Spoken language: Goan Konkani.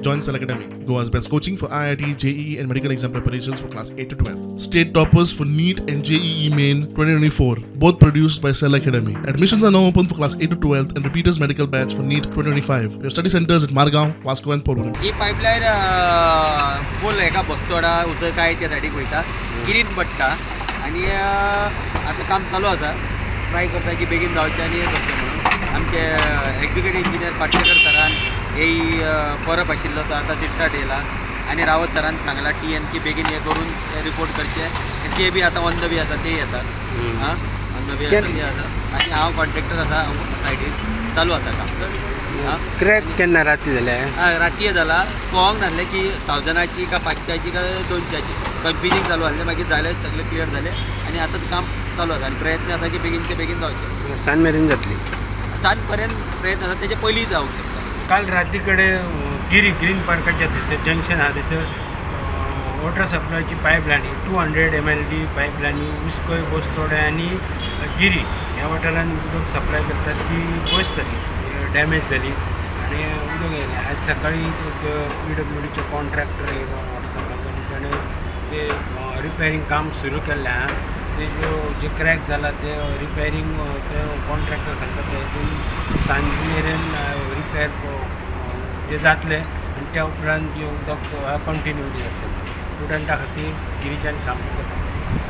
Join Cell Academy, Goa's best coaching for IIT, JEE, and medical exam preparations for class 8 to 12. State toppers for NEET and JEE Main 2024, both produced by Cell Academy. Admissions are now open for class 8 to 12 and repeaters medical batch for NEET 2025. We have study centers at Margao, Vasco, and Porvorim. He pipeline फूल हेका बस्तोडा उसळ काय त्या सायडीक वयता, गिरीन पडटा आनी आतां काम चालू आसा. ट्राय करता की बेगीन जावचें आनी हें करचें म्हणून. आमचे एक्झिक्युटीव इंजिनियर पाटशेकर सरान हे परब आशिल्लो, तो आतां सिटसाट येयला आनी रावत सरान सांगला टी एन की बेगीन हें करून रिपोर्ट करचे. ते बी आतां ऑन the वे आसा, ते येतात. आं, ऑन the वे आसा, ते आसा आनी हांव कॉन्ट्रेक्टर आसा. सायडीन चालू आसा काम. आं. क्रॅक केन्ना राती जाल्या? हय, राती जाला. कळोंक नासलें की 1000ची का 500ची का 200ची, कन्फ्युजींग चालू आसलें. मागीर जालें, सगळें क्लियर जालें आनी आतां काम चालू आसा आनी प्रयत्न आसा की बेगीन ते बेगीन जावचें. सांज मेरेन जातली? सांज पर्यंत प्रयत्न आसा, तेजे पयलीं जावंक शकता. काल राती कडेन गिरी ग्रीन पार्काच्या थंयसर जंक्शन आहा, थंयसर वॉटर सप्लायची पायपलायनी, 200 MLD पायपलायनी उसकय, बस्तोडे आनी गिरी ह्या वाठारान उदक सप्लाय करतात, ती बस्ट जाली, डॅमेज जाली आनी उदक येयलें. आज सकाळी पीडब्ल्यूडीचे कॉन्ट्रॅक्टर येयलो, वॉटर सप्लाय करून ताणें ते रिपेरींग काम सुरू केल्लें आहा. ते ज्यो जे क्रॅक जाला ते रिपेरींग ते कॉन्ट्रॅक्टर सांगता ते हितून सांज मेरेन रिपेर ते जातले आनी त्या उपरांत जे उदक कंटिन्युटी जातलें. स्टुडंटा खातीर गिरीच्यान सामकें